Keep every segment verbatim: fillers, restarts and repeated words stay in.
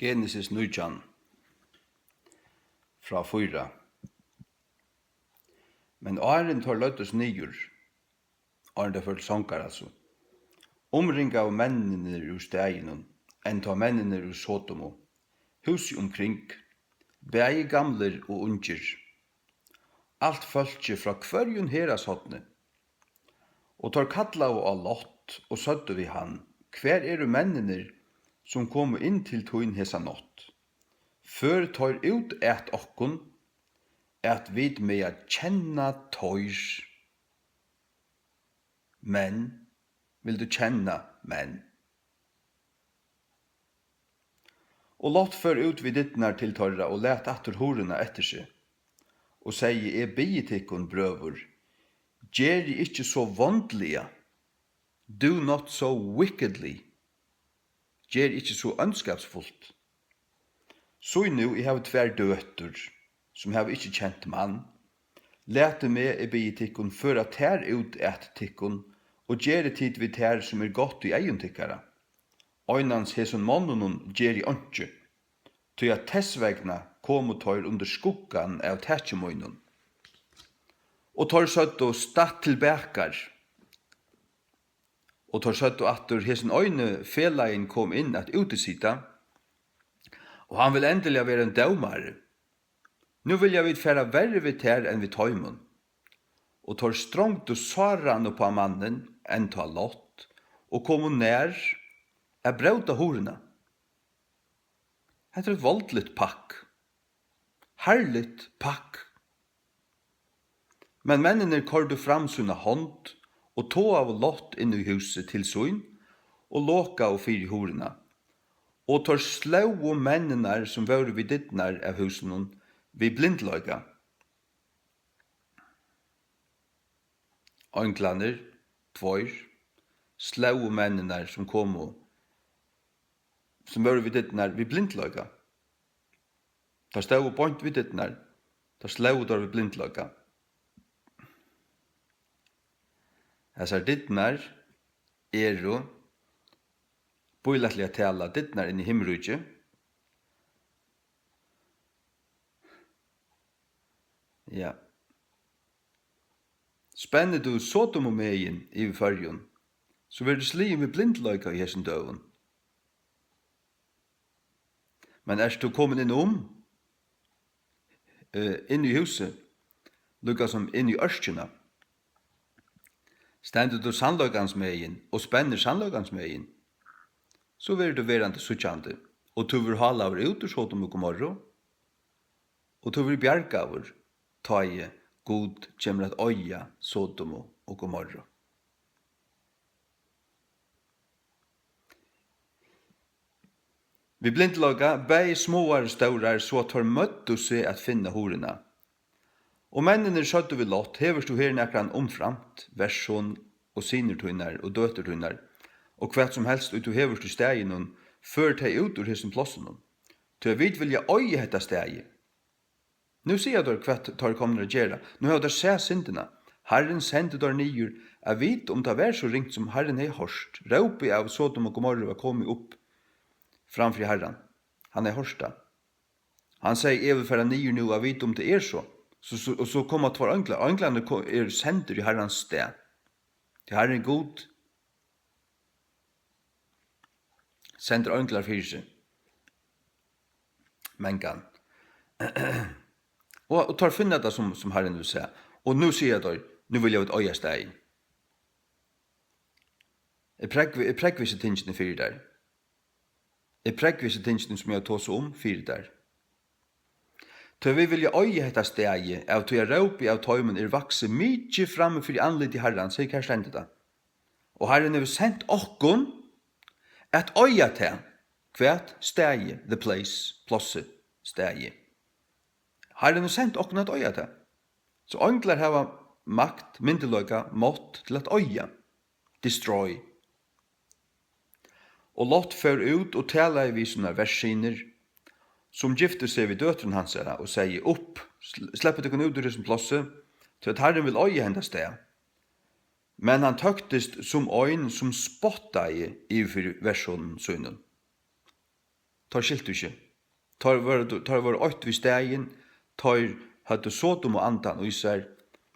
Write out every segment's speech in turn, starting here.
Genesis nítjan, frá fýra. Men áðrenn teir løgdust niður, áðrenn teir fóru til songar, altso, umringaðu menninir úr staðinum, enntá menninir úr Sodomu, húsið umkring, bæði gamlir og ungir, alt fólkið frá hvørjum herðashorni. Og teir kallaðu á Lot og søgdu við hann: Hvar eru menninir, sum komu inn til tín hesa nátt? Før teir út at okkum, at vit mega kenna teir. Men, vil tú kenna menn? Og Lot fór út við dyrnar til teirra og læt aftur hurðina eftir seg, og segði: Eg biði tykkum, brøður, gerið ikki so vondliga, do not so wickedly, gerið ikki so óndskapsfult. Sí nú, eg havi tvær døtur, sum hava ikki kent mann. Latið meg, eg biði tykkum, føra tær út at tykkum, og gerið tit við tær, sum er gott í eygum tykkara. Einans hesum monnunum geri einki, tí at tess vegna komu teir undir skuggan av taki mínum. Og teir søgdu: Statt til bakar. Og teir søgdu aftur: Hesin eini felagin kom inn at útisita, og hann vil endiliga vera ein dómari. Nú vilja vit fara verri við tær enn við teimum. Og teir strongdu sáran upp á mannin, enntá Lot, og komu nær at bróta hurðina. Hetta er eitt voldligt pakk. Harðligt pakk. Men menninir koyrdu fram sína hond og togaðu Lot inn í húsið til sín og lokaðu fyri hurðina. Og teir slógu menninar, sum vóru við dyrnar av húsinum, við blindleika. Einglarnir tveir slógu menninar, sum komu, sum vóru við dyrnar, við blindleika. Teir stóðu beint við dyrnar. Teir slógu teir við blindleika. Hasar dyrnar eru, bílætliga talað, dyrnar inn í himmiríkið. Ja. Spennir tú Sodomumegin yvir Føroyum, so verður tú sligin við blindleika í hesum døgum. Men ert tú komin inn um, eh, inn í húsið, líka sum inn í ørkina, stendur tú sannleikans megin og spennir sannleikans megin, so verður tú verandi síggjandi, og tú verður hálaður út úr Sodom og Gomorru, og tú verður bjargaður, tá ið Gud kemur at oyða Sodomu og Gomorru. Við blindleika, bæði smáar og stórar, so at teir møddu seg at finna hurðina. Og menninir søgdu við Lot: Hevur tú her nakran umframt, verson og synir tínar og døtur tínar, og hvat sum helst, ið tú hevur í staðinum, før tey út úr hesum plássunum, tí at vit vilja oyða hetta staðið. Nú siga teir, hvat teir komnir at gera. Nú hava teir sæð syndina. Harrin sendi teir niður at vita, um tað var so ringt, sum Harrin hevði hoyrt. Rópið av Sodom og Gomorru var komið upp fram fyri Harran. Hann hevði hoyrt tað. Hann segði: Eg vil fara niður nú at vita, um tað er so. So, so, og so koma tveir einglar. Einglarnir ko-, eru sendir í Harrans stað. Tí Harrin Gud sendir einglar fyri seg. Mangan. Og, og teir finna tað, sum, sum Harrin vil siga. Og nú siga teir: Nú vilja vit oyða staðið. Eg prógvi, eg prógvi hesi tingini fyri tær. Eg prógvi hesi tingini, sum eg havi tosað um, fyri tær. Tí vit vilja oyða hetta staðið, av tí at rópið av teimum er vaksið mikið frammi fyri andliti Harrans. Her, her stendur tað. Og Harrin hevur sent okkum at oyða tað. Hvat? Staðið, the place, plássið, staðið. Harrin hevur sent okkum at oyða tað. So einglar hava makt, myndugleika, mátt til at oyða, destroy. Og Lot fór út og talaði við sínar versinir, sum giftu seg við døtrum hansara, og segði: Upp, sl-, sleppið tykkum út úr hesum plássi, tí at Harrin vil oyða henda stað. Men hann tóktist sum ein, sum spottaði yvir fyri versonum sínum. Teir skiltu ikki. Teir vóru, teir vóru eitt við staðin, teir høvdu Sodomu andan í sær.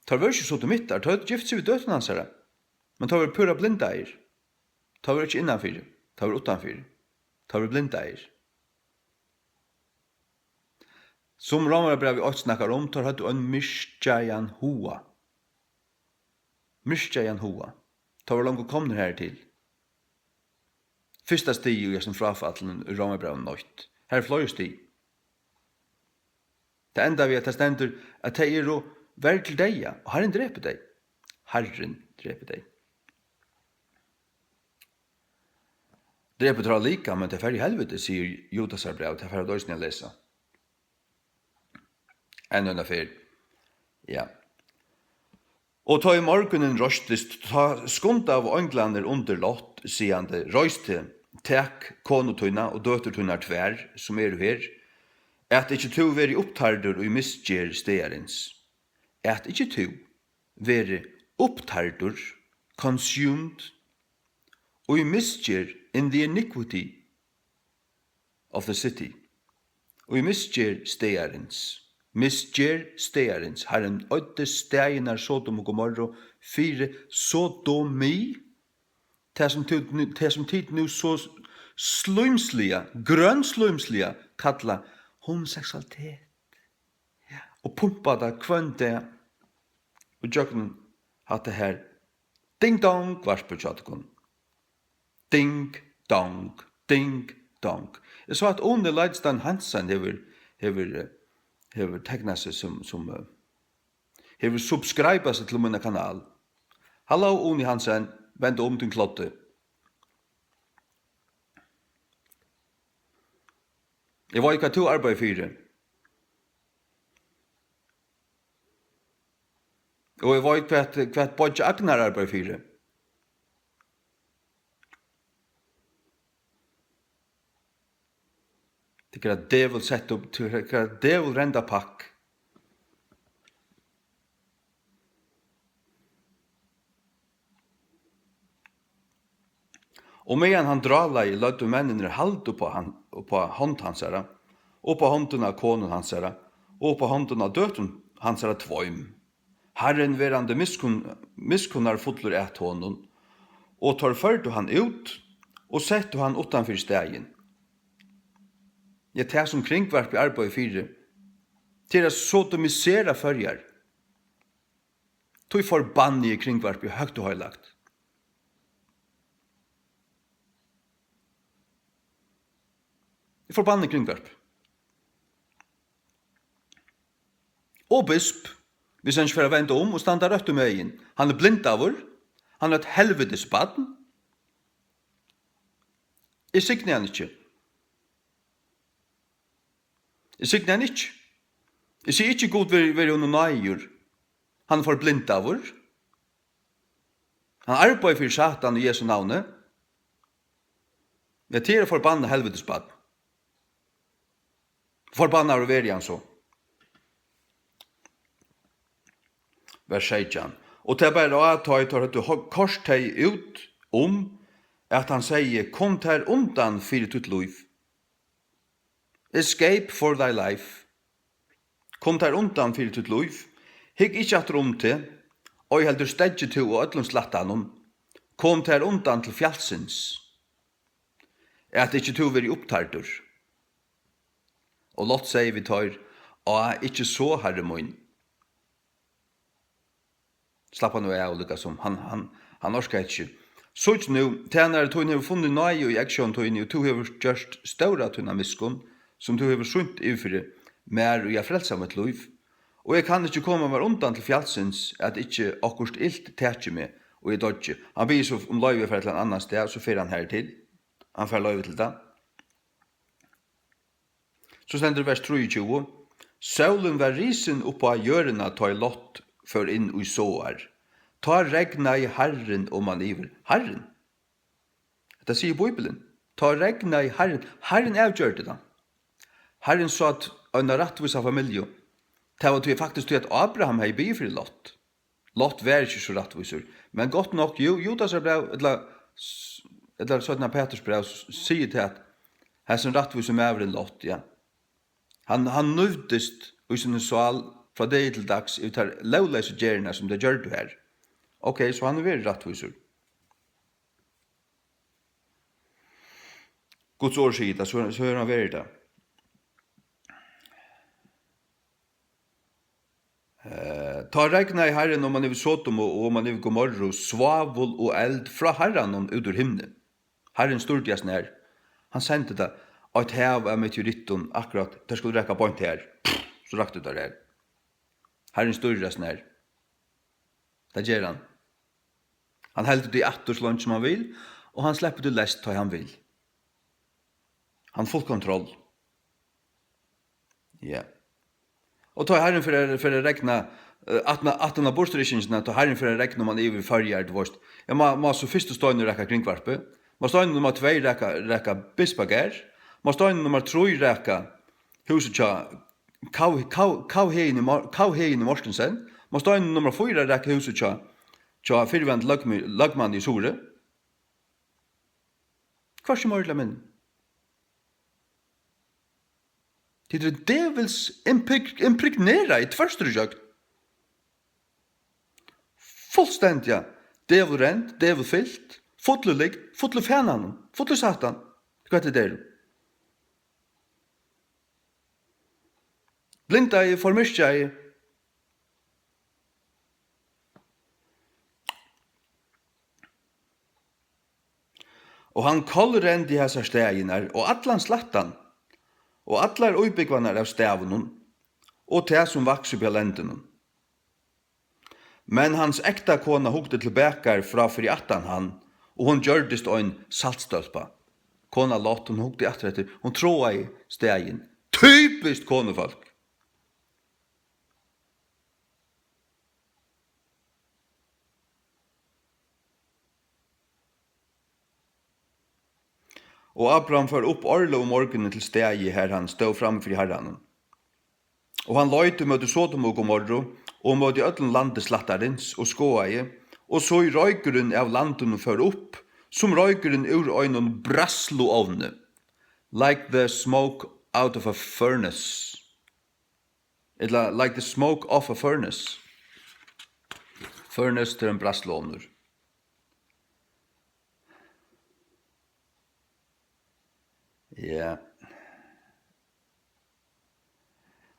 Teir vóru ikki sodomittar, teir høvdu gift seg við dóttur hansara. Men teir vóru púra blindaðir. Teir vóru ikki innanfyri, teir vóru uttanfyri. Teir vóru blindaðir. Sum Rómarbrævið eitt snakkar um, teir høvdu ein myrkjaðan huga. Myrkjaðan huga. Teir vóru longu komnir har til. Fyrsta stig í hesum fráfallinum í Rómarbrævinum eitt. Har eru fleiri stig. Tað endar við, at tað stendur, at tey eru verd til deyða, og Harrin drepur tey. Harrin drepur tey. Drepur teir líka, men tey fara í helviti, sigur Judasarbræv, tað fara vit eisini at lesa. Enn eina ferð. Ja. Og tá ið morgunin reistist, tá skundaðu einglarnir undir Lot, sigandi: Reis teg, tak konu tína og døtur tínar tvær, sum eru her, at ikki tú verði upptærdur í misgerð staðarins. At ikki tú verði upptærdur, consumed, í misgerð, in the iniquity of the city. Og í misgerð staðarins. Misgerð staðarins. Harrin oyddi staðirnar Sodom og Gomorru fyri sodomi. Tað sum tit nú, tað sum tit nú so slímsliga, grønslímsliga kalla homoseksualitet. Og pumpa tað hvønn dag. Og gjøgnum hatta her ding dong varpið hjá tykkum. Ding dong, ding dong. Eg sá, at Uni Leidstein Hansen hevur, hevur, eh, hevur teknað seg sum, sum, eh, hevur subscribað seg til mína kanal. Halló, Uni Hansen, vend um, tín kloddi. Eg veit, hvat tú arbeiðir fyri. Og eg veit, hvat, hvat Boygi Agnar arbeiðir fyri. Tykkara djevul sett upp, tykkara djevul renda pakk. Og meðan hann drálaði, løgdu menninir hald upp á hann, upp á hond hansara, upp á hondina á konu hansara, og upp á hondina á døtrum hansara tveim. Harrin verandi miskun-, miskunnarfullur at honum, og teir førdu hann út og settu hann uttan fyri staðin. Ja, tað sum Kringvarpið arbeiðir fyri, tað er at sodomisera Føroyar. Tí forbanni eg Kringvarpið høgt og heilagt. Eg forbanni Kringvarpið. Og bisp, viss hann ikki fer at venda um og standa røttu megin. Hann er blindaður, hann er eitt helvitis barn. Eg signi hann ikki. Eg signi hann ikki. Eg sigi ikki, Gud veri, veri honum náðigur. Hann er forblindaður. Hann arbeiðir fyri Satan í Jesu navni. Ja, tað er at forbanna helvitis barn. Forbannaður veri hann so. Vers seytjan. Og tað bar á, tá ið teir høvdu ho-, koyrt tey út um, at hann segði: Kom tær undan fyri títt lív. Escape for thy life. Kom tær undan fyri títt lív. Hygg ikki aftur um teg, ei heldur steðgi tú á øllum slættanum. Kom tær undan til fjallsins, at ikki tú verði upptærdur. Og Lot segði við teir: Á, ikki so, harri mín. Slappa nú av, líkasum. Hann, hann, hann orkar hetta ikki. Síggj nú, tænari tín hevur funnið náði í eygsjón tíni, og tú hevur gjørt stóra tína miskunn, sum tú hevur sýnt yvirfyri mær í at frelsa mítt lív. Og eg kann ikki koma mær undan til fjallsins, at ikki okkurt ilt taki meg, og eg doyggi. Hann biður so um loyvi at fara til ein annan stað, so fer hann har til. Hann fær loyvi til tað. So stendur í vers trýogtjúgu: Sólin var risin upp á jørðina, tá ið Lot fór inn í Soar. Tá regnaði Harrin oman yvir. Harrin? Hetta sigur Bíblian. Tá regnaði Harrin. Harrin avgjørdi tað. Harrin sá eina rættvísa familju. Tað var tí, faktiskt tí, at Abraham hevði biðið fyri Lot. Lot var ikki so rættvísur, men gott nokk, jú, Judasar bræv, ella, ella seinna Peturs bræv, s-, sigur tað, at Hasin rættvísi maðurin Lot, ja. Hann, hann nívdist í síni sál frá degi til dags yvir tær lógleysu gerðirnar, sum tey gjørdu har. Ok, so hann hevur verið rættvísur. Guds orð sigur tað, so, so hevur hann verið tað. Eh, tá regnaði Harrin oman yvir Sodomu og oman yvir Gomorru svávul og eld frá Harranum út úr himni. Harrin stýrdi hasum har. Hann sendi tað á eitt hav av meteorittum, akkurát, tað skuldi raka beint har. So rakti tað har. Harrin stýrir hasum har. Tað ger hann. Hann heldur tí aftur so leingi sum hann vil, og hann sleppur tí leyst, tá hann vil. Hann hevur full kontroll. Ja. Og tá Harrin fer at, fer at regna, eh, aftan á, aftan á burturrykkingina, tá Harrin fer at regna um hann yvir Føroyar, tú veist. Ja, má, má so fyrstu steinur raka Kringvarpið, má steinur nummar tvey raka, raka Bispagarð, má steinur nummar trý raka húsið hjá Kav-, Kav-, Kavhegin í Mor-, Kavhegin í Mortensen, má steinur nummar fýra raka húsið hjá, hjá fyrrverandi løgmi-, løgmanni í Suðuroy. Hvørki meira ella minni. Tit eru djevils imprig-, impregneraði tvørtur ígjøgn. Fullstendiga djevulrend, djevulfylt, full í lykt, full í fananum, full í Satan. Hvat er tað? Blindaði, formyrkjaði. Og hann kollrendi hasar staðirnar og allan slættan og allar íbúgvarnar av stavunum og tað, sum vaks uppi á lendinum. Men hans ekta kona hugdi til bakar frá fyri aftan hann, og hon gjørdist ein saltstólpa. Kona Lot, hon hugdi aftur eftir, hon troðaði staðin. Typiskt konufólk! Og Abraham fór upp árliga um morgunin til staðið, har hann stóð frammi fyri Harranum. Og hann leit ímóti Sodomu og Gomorru, og ímóti øllum landi slættarins, og skoðaði, og so roykurin av landinum fór upp, sum roykurin úr einum bræðsluovni, like the smoke out of a furnace. Ella like the smoke of a furnace. Furnace, tað er ein bræðsluovnur. Ja.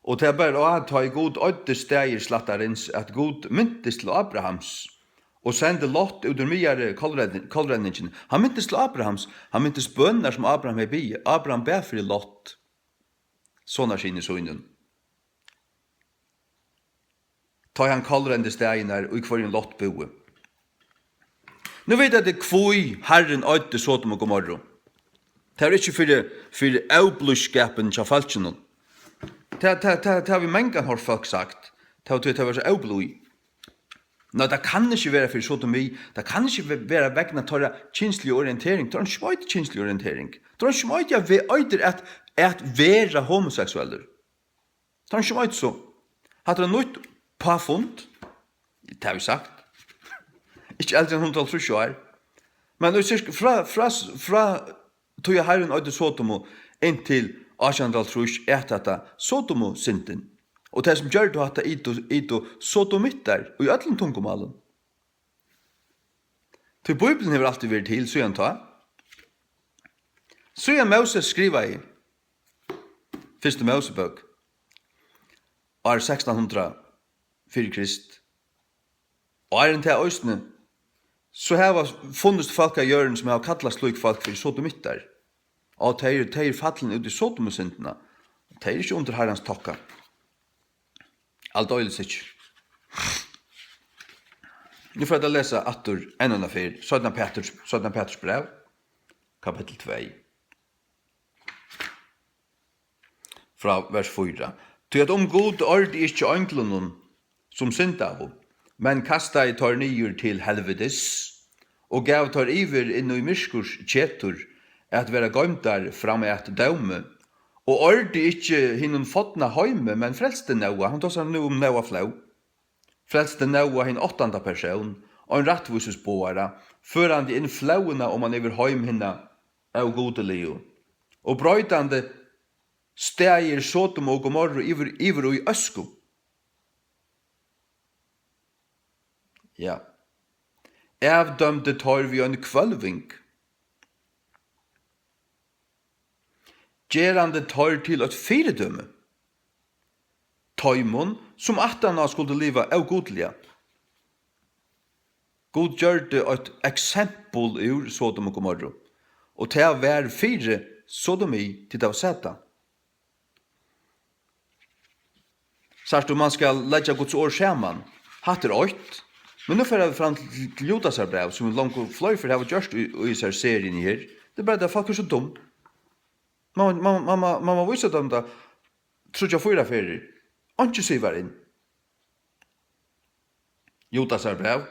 Og tað bar á, tá ið Gud oyddi staðir slættarins, at Gud mintist til Abrahams og sendi Lot út úr miðjari kollrenni-, kollrenningini. Hann mintist til Abrahams, hann mintist bønirnar, sum Abraham hevði biðið. Abraham bað fyri Lot, sonarsyni sínum, tá ið hann kollrendi staðirnar, í hvørjum Lot búði. Nú vita tit, hví Harrin oyddi Sodom og Gomorru. Tað var ikki fyri, fyri óblíðskapin hjá fólkinum. Tað, tað, tað, tað havi eg mangan hoyrt fólk sagt. Tað var tí, tað var so óblíð. Nei, tað kann ikki vera fyri sodomi. Tað kann ikki ve-, vera vegna teirra kynsligu orientering. Teir hava ikki meira kynsliga orientering. Teir hava ikki meira at ve-, eitur at, at vera homoseksuellur. Teir hava ikki meira so. Hatta er nýtt påfund. Tað havi eg sagt. Ikki eldri enn hundrað og hálvtrýss ár. Men í sirk-, frá, frá, frá tí at Harrin oyddi Sodomu inntil átjan hundrað og hálvtrýss, æt hatta Sodomusyndin. Og tey, sum gjørdu hatta, itu, itu sodomittar í øllum tungumálum. Tí Bíblian hevur altíð verið til síðan tá. Síðan Móses skrivaði Fyrstu Mósebók, ár sekstan hundrað fyri Krist, og áðrenn tað eisini, so hava funnist fólk á jørðini, sum hava kallað slík fólk fyri sodomittar. Og tey eru, tey eru fallin út í sodomusyndina. Tey eru ikki undir Harrans tokka. Aldeilis ikki. Nú fari eg at lesa aftur enn eina ferð, seinna Peturs, seinna Peturs bræv, kapittul tvey. Frá vers fýra. Tí at um Gud ordi ikki einglunum, sum syndaðu, men kastaði teir niður til helvitis, og gav teir yvir inn í myrkurs ketur, at vera goymdar fram at dómi, og ordi ikki hinum forna heimi, men frelsti Nóa, hann tosar nú um Nóa flóð, frelsti Nóa hin áttanda persón, ein rættvísis boðara, førandi inn flóðina oman yvir heim hinna ógudiligu, og broytandi staðir Sodomu og Gomorru yvir, yvir í øsku. Ja. Avdømdi teir við eini hvølving, gerandi teir til eitt fyridømi teimum, sum aftaná skuldu liva ógudliga. Gud gjørdi eitt eksempul úr Sodom og Gomorru, og tað var fyri sodomi, tí tað var Satan. Sært tú, man skal leggja Guds orð saman. Hatta er eitt. Men nú fara vit fram til, til Judasar bræv, sum vit longu fleiri ferð hava gjørt í, í hesari seriuni her. Tað er bara tað, fólk eru so dum. Man, man, man, man, man má vísa teimum tað tríggjar, fýra ferðir. Einki sivar inn. Judasar bræv,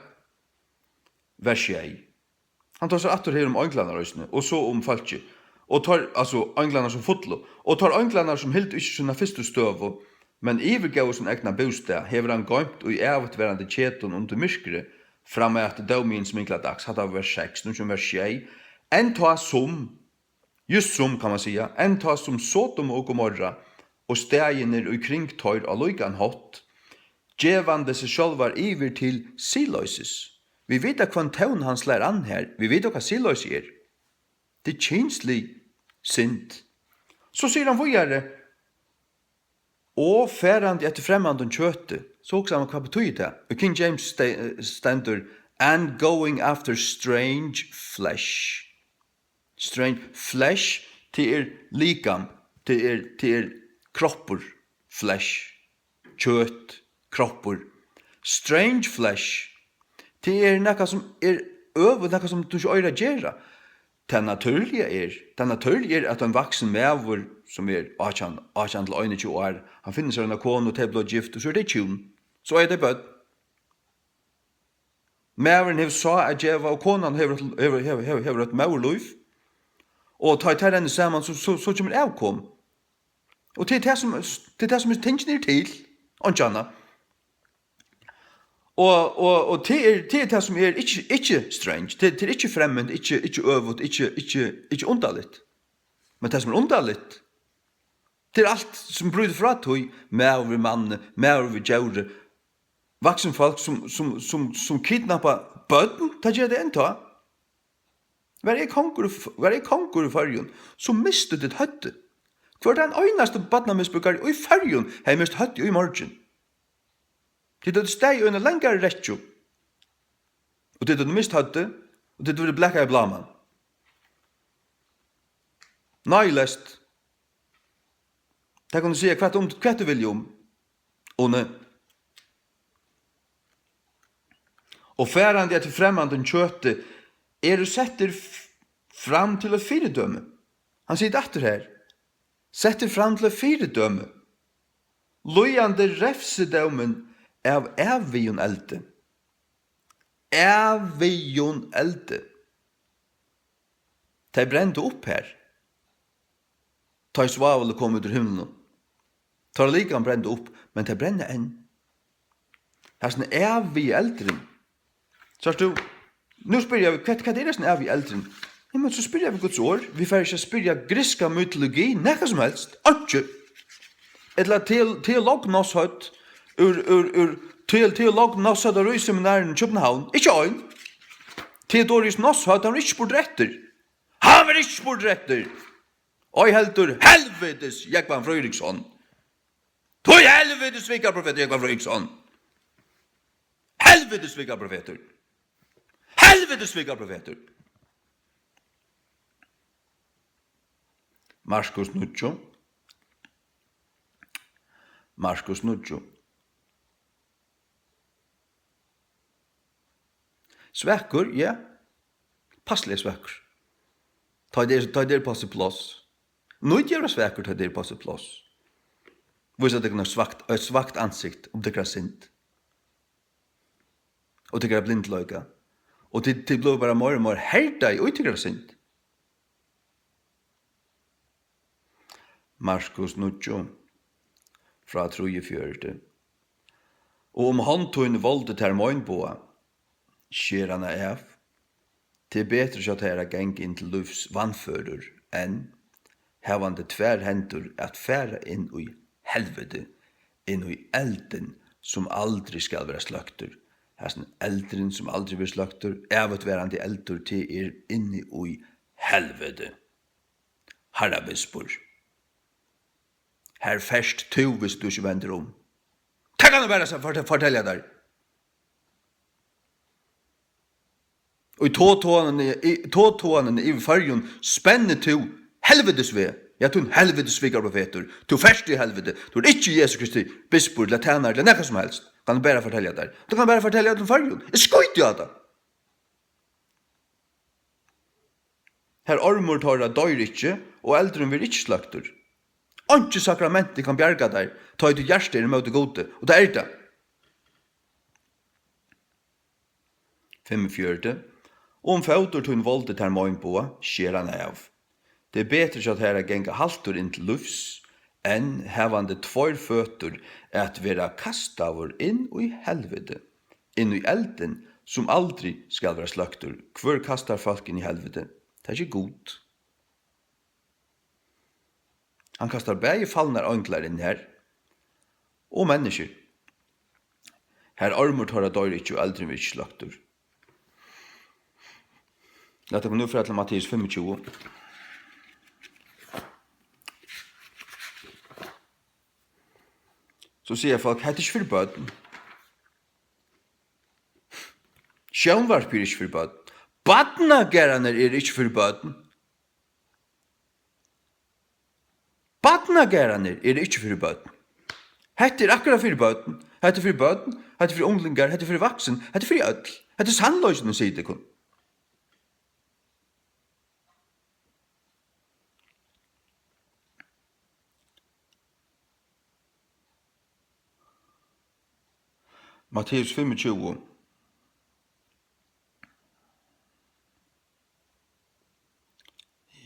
vers sjey. Hann tosar aftur her um einglarnar eisini, og so um fólkið. Og teir, altso, einglarnar sum fullu, og teir einglarnar, sum hildu ikki sína fyrstu støðu, men yvirgóvu sín egna bústað, hevur hann goymt í ævigtvarandi ketum undir myrkri, fram at dómi hins mikla dags. Hatta var vers seks, nú kemur vers sjey. Enn tá sum, júst sum, kann man siga, enn tá sum Sodom og Gomorra og staðirnir í kring teir á líkan hátt, gevandi seg sjálvar yvir til siðloysis. Vit vita, hvønn tón hann slær an her. Vit vita, hvat siðloysi er. Tað er kynslig synd. So sigur hann víðari, og farandi eftir fremmandum kjøti. So hugsar man, hvat betýðir tað? Í King James ste-, stendur, "And going after strange flesh." Strange flesh, tað er likam, tað er, tað er kroppur, flesh, kjøt, kroppur. Strange flesh, tað er nakað, sum er øvugt, nakað, sum tú ikki eigur at gera. Tað natúrliga er, tað natúrliga er, at ein vaksin maður, sum er átjan, átjan til einogtjúgu ár, hann finnur sær eina konu, tey blíva gift, og so eru tey hjún. So eiga tey børn. Maðurin hevur sáð at geva, og konan hevur, hevur, hevur, hevur, hevur eitt móðurlív. Og tá ið tær renna saman, so, so, so kemur avkom. Og tað er tað, sum, tað er tað, sum tingini eru til, einki annað. Og, og, og tað er, tað er tað, sum er ikki, ikki strange, tað, tað er ikki fremmant, ikki, ikki øvugt, ikki, ikki, ikki undarligt. Men tað, sum er undarligt, tað er alt, sum brýtur frá tí, maður við manni, maður við djóri, vaksin fólk, sum, sum, sum, sum kidnappa børn, tað gera tey enntá. Var eg kongur í F-, var eg kongur í Føroyum, so mistu tit høvdið. Hvør tann einasti barnamisbrúkari í Føroyum hevði mist høvdið í morgin. Tit høvdu staðið í eini langari rekkju, og tit høvdu mist høvdið, og tit høvdu blakað í bláman. Náðileyst. Tað kann tú siga hvat um, hvat tú vilja um. Uni. Og farandi eftir fremmandum kjøti eru settir f-, fram til eitt fyridømi. Hann sigur aftur her. Settir fram til eitt fyridømi. Líðandi refsidómin av ævigum eldi. Ævigum eldi. Tey brendu upp har, tá ið svávelið kom út úr himlinum. Teirra likam brendu upp, men tey brenna enn. Hasin ævigi eldurin. Sært tú, nú spyrja vit, hvat, hvat er hasin ævigi eldurin? Ja, men so spyrja vit Guds orð. Vit fara ikki at spyrja grikska mytologi, nakað sum helst. Einki. Ella teol-, teolognoshødd úr, úr, úr teol-, teolognoshødd á Ríksseminarinum í København. Ikki ein. Theodorus Noshødd, hann verður ikki spurdur eftir. Hann verður ikki spurdur eftir. Ei heldur helvitis Jógvan Fríðriksson. Tí helvitis svikarprofetur Jógvan Fríðriksson. Helvitis svikarprofetur. Helvitis svikarprofetur. Markus níggju. Markus níggju. Svakur, ja. Passliga svakur. Tá tað er, tá tað er upp á sítt pláss. Nýt at vera svakur, tá tað er upp á sítt pláss. Vísa tykkum eitt svakt, eitt svakt ansikt um tykkara synd. Og tykkara blindleika. Og tit, tit blíva bara meira og meira herdaði í tykkara synd. Markus níggju, frá trýogfjøruti. Og um hond tín voldi tær meinboga, sker hana av. Tað er betri hjá tær at ganga inn til lívs vanførur, enn havandi tvær hendur, at fara inn í helviti, inn í eldin, sum aldri skal vera sløktur. Hasin eldurin, sum aldri verður sløktur, ævigtvarandi eldur, tað er inni í helviti. Harra bispur, har fert tú, viss tú ikki vendir um. Tað kann eg bara sa-, fortel-, fortelja tær. Og í togtoganini, í togtoganini yvir Føroyum spennir tú helvitis veg. Ja, tú ein helvitis svikarprofetur. Tú fert í helviti. Tú ert ikki Jesu Kristi bispur, ella tænari, ella nakað sum helst. Kann eg bara fortelja tær. Tú kann bara fortelja øllum Føroyum. Eg skíti á tað. Har ormur teirra doyr ikki, og eldurin verður ikki sløktur. Einki sakramenti kann bjarga tær, tá ið títt hjarta er ímóti Gudi, og tað er tað. Fimmogfjøruti. Um fótur tín voldi tær meinboga, sker hann av. Tað er betri hjá tær at ganga haltur inn til lívs, enn havandi tveir føtur at vera kastaður inn í helviti, inn í eldin, sum aldri skal vera sløktur. Hvør kastar fólk inn í helviti? Tað er ikki Gud. Hann kastar bæði falnar einglar inn har, og menniskjur. Har ormur teirra doyr ikki, og eldurin verður ikki sløktur. Lat okkum nú fara til Matteus fimmogtjúgu. So siga fólk, hetta er ikki fyri børn. Sjónvarp er ikki fyri børn. Barnagarðarnir eru ikki fyri børn. Barnagarðarnir eru ikki fyri børn. Hetta er akkurát fyri børn. Hetta er fyri børn. Hetta er fyri unglingar. Hetta er fyri vaksin. Hetta er fyri øll. Hetta er sannleikin, eg sigi tykkum. Matteus fimmogtjúgu.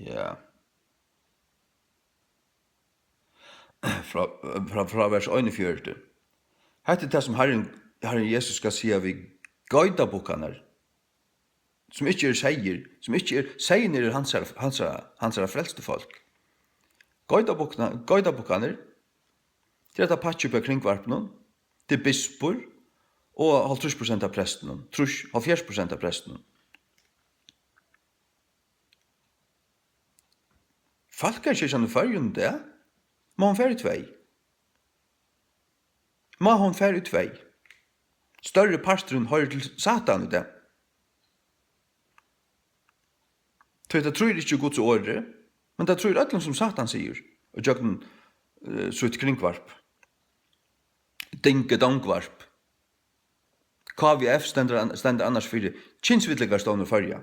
Ja. Frá, frá, frá vers einogfjøruti. Hetta er tað, sum Harrin, Harrin Jesus skal siga við geitarbukkarnar, sum ikki eru seyðir, sum ikki er, seyðirnir eru hansara, hansara, hansara frelstu fólk. Geitarbukna-, geitarbukkarnir, tað er hetta pakkið uppi á Kringvarpinum, tað er bispur og hálvtrýss prosent av prestunum, trýss, hálvfjerðs prosent av prestunum. Fólkakirkjan í Føroyum í dag, má hon fara í tvey. Má hon fara í tvey. Størri parturin hoyrir til Satan í dag. Tí tað trýr ikki Guds orði, men tað trýr øllum, sum Satan sigur, og gjøgnum, eh, sítt kringvarp. Dingedongvarp. K V F stendur an-, stendur annars fyri Kynsvillingarstovnur Føroya.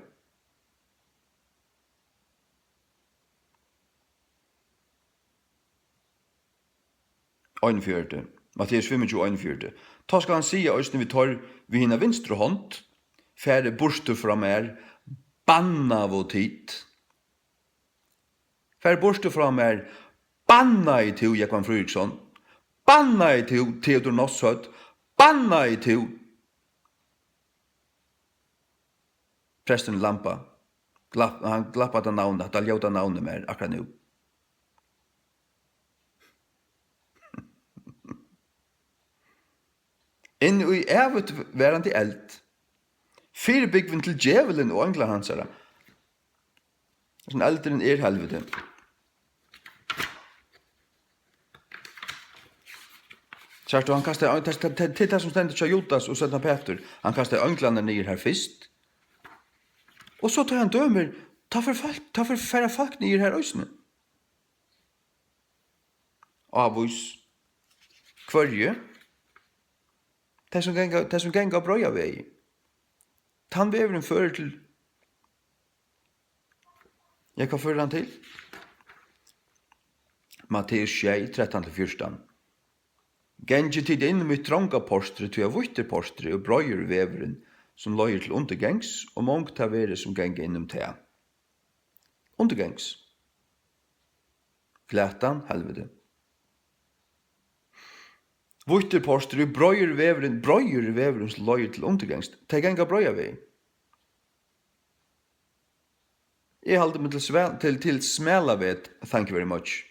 Einogfjøruti. Matteus fimmogtjúgu, einogfjøruti. Tá skal hann siga eisini við teir við hina vinstru hond: Farið burtur frá mær, bannaðu tit. Farið burtur frá mær, bannaði tú, Jógvan Fríðriksson, bannaði tú, Theodor Nashøt, bannaði tú, prestin Lampa. Glapp-, hann glappar tað navnið, hatta ljóta navnið mær akkurát nú. Inn í ævigt verandi eld. Fyribúgvin til djevulin og einglar hansara. Hesin eldurin er helviti. Sært tú, hann kastar, tað, tað, tað, tað er tað, sum stendur hjá Judas og seinna Pætur. Hann kastar einglarnar niður har fyrst. Og so tá hann dømir, tá fer fólk, tá fer, fara fólk niður har eisini. Ávís. Hvørji? Tey, sum ganga, tey, sum ganga á breiða vegi. Tann vegurin førir til, ja, hvat førir hann til? Matteus sjey, trettan til fjúrtan. Gangið tit inn um hitt tronga portrið, tí at vítt er portrið og breiður er vegurin, sum leiðir til undirgangs, og mong tað verða, sum ganga inn um tað. Undirgangs. Glatan, helviti. Vítt er portrið, breiður er vegurin, breiður er vegurin, sum leiðir til undirgangs. Tey ganga breiðan veg. Eg haldi meg til, svæl, til, til Smalavet, thank you very much.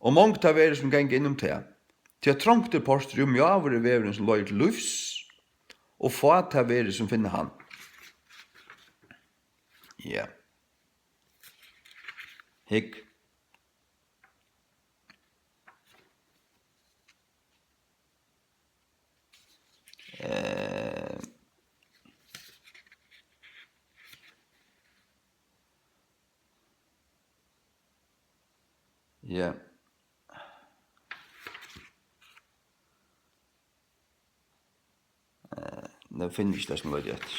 Og mong tað verður, sum ganga inn um tað. Tí at trongt er port, rúmjáur er vegurin, sum leiðir til lívs, og fá tað verður, sum finna hann. Ja. Hygg. Eh, ja. Eh, nú finn eg ikki tað, sum eg leiti eftir.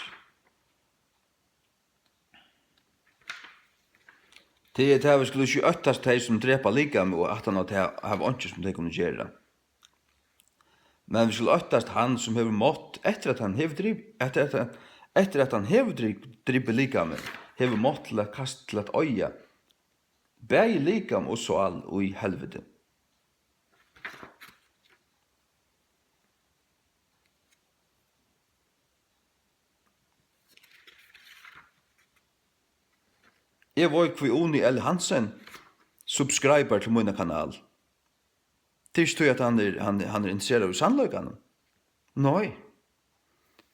Tað er tað, vit skulu ikki óttast tey, sum drepa likamið, og aftan á tað hava einki, sum tey kunnu gera. Men vit skulu óttast hann, sum hevur mátt, eftir at hann hevur drip-, eftir at hann, eftir at hann hevur drip-, dripið likamið, hevur mátt til at kast-, til at oyða bæði likam og sál í helviti. Eg veit, hví Uni L Hansen subscribar til mína kanal. Tað er ikki tí, at hann er, hann, hann er interesseraður í sannleikanum. Nei.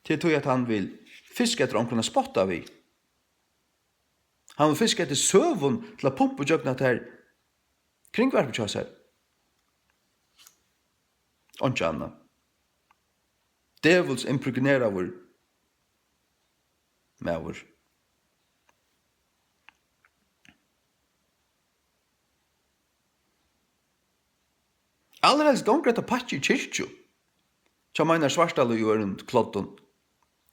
Tað er tí, at hann vil fiska eftir onkrum at spotta við. Hann vil fiska eftir søgum til at pumpa ígjøgnum hetta her kringvarpið hjá sær. Einki annað. Djevulsins impregneraður maður. Allarhelst gongur hetta pakki í kirkju. Hjá meinar Svartalíð og øðrum kloddum.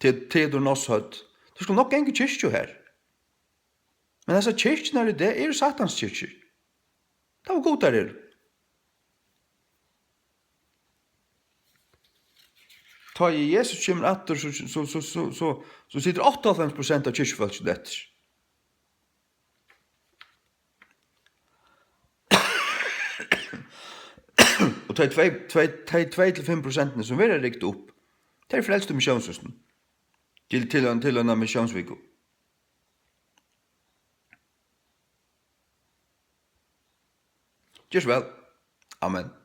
Te-, Teodor Násshødd. Tú skalt nokk ganga í kirkju har. Men hasar kirkjurnar í dag eru Satans kirkjur. Tað var gudar eru. Tá ið Jesus kemur aftur, so, so, so, so, so, so situr áttaoghálvfems prosent av kirkjufólkinum eftir. Og tey tvey, tvey, tey tvey til fimm prosentini, sum verða rykt upp, tey eru frelst í missiónshúsinum. Til, til ein, til eina missiónsviku. Ger so væl. Amen.